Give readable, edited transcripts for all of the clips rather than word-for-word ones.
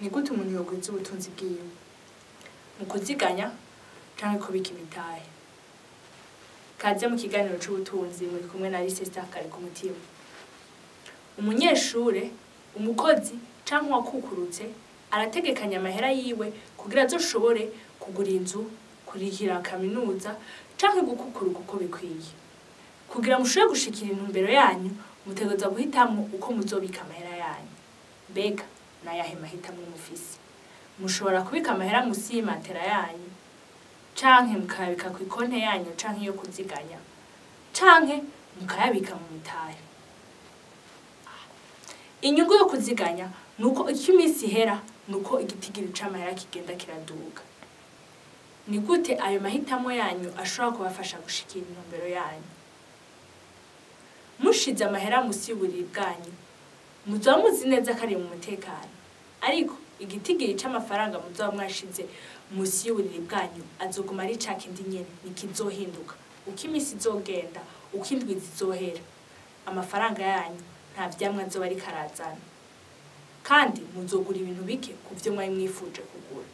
Ni gute umuntu yogwiza ubutunzi bwiwe? Mu kuziganya canke kubika imitahe? Kaze mu kiganiro c'ubutunzi, muri kumwe na Alice Star kare ku mutima. Umunyeshure, umukozi canke uwakukurutse arategekanya amahera yiwe kugira azoshobore kugura inzu, kurihira kaminuza canke gukukuruka uko bikwiye. Kugira mushobore gushikira intumbero yanyu, mutegerezwa guhitamwo uko muzobika amahera yanyu. Mbega n'ayahe mahitamwo mufise? Mushobora kubika amahera musi y'imatera yanyu, canke mukayabika kw'ikonte yanyu canke iyo kuziganya, canke mukayabika mu mitahe. Inyungu yo kuziganya nuko uko iminsi ihera nuko igitigiri c'amahera kigenda kiraduga. Ni gute ayo mahitamo yanyu ashobora kubafasha gushikira intumbero yanyu? Mushize amahera musi y'uburiri bwanyu, muzoba muzi neza ko ari mu mutekano, ariko igitigiri c'amafaranga muzoba mwashize musi y'uburiri bwanyu azoguma ari ca kindi nyene, ntikizohinduka. Uko iminsi izogenda, uko indwi zizohera, amafaranga yanyu nta vyamwa azoba ariko arazana, kandi muzogura ibintu bike kuvyo mwari mwifuje kugura.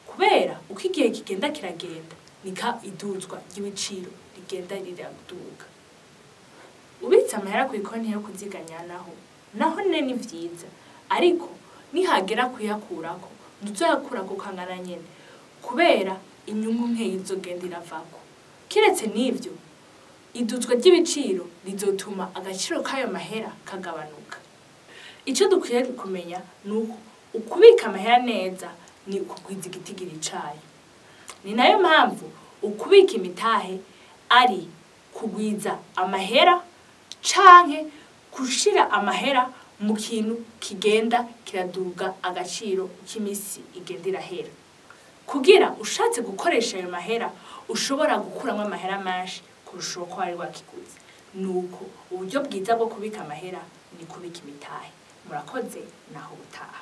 Kubera uko igihe kigenda kiragenda, niko iduzwa ry'ibiciro rigenda riraduga. Ubitse amahera kw'ikonti yo kuziganya naho nyene ni vyiza, ariko nihagera kuyakurako ntuzoyakurako uko angana nyene, kubera inyungu nkeyi izogenda iravako. Kiretse n'ivyo, iduzwa ry'ibiciro rizotuma agaciro k'ayo mahera kagabanuka. Ico dukwiye kumenya nuko ukubika amahera neza ni ukugwiza igitigiri cayo. Ni nayo mpamvu ukubika imitahe ari kugwiza amahera canke gushira amahera mu kintu kigenda kiraduga agaciro uko iminsi igenda irahera. Kugira ushatse gukoresha ayo mahera ushobora gukuramwo amahera menshi kurusha uko wari wakiguze. Nuko uburyo bwiza bwo kubika amahera ni kubika imitahe. Murakoze, naho ubutaha.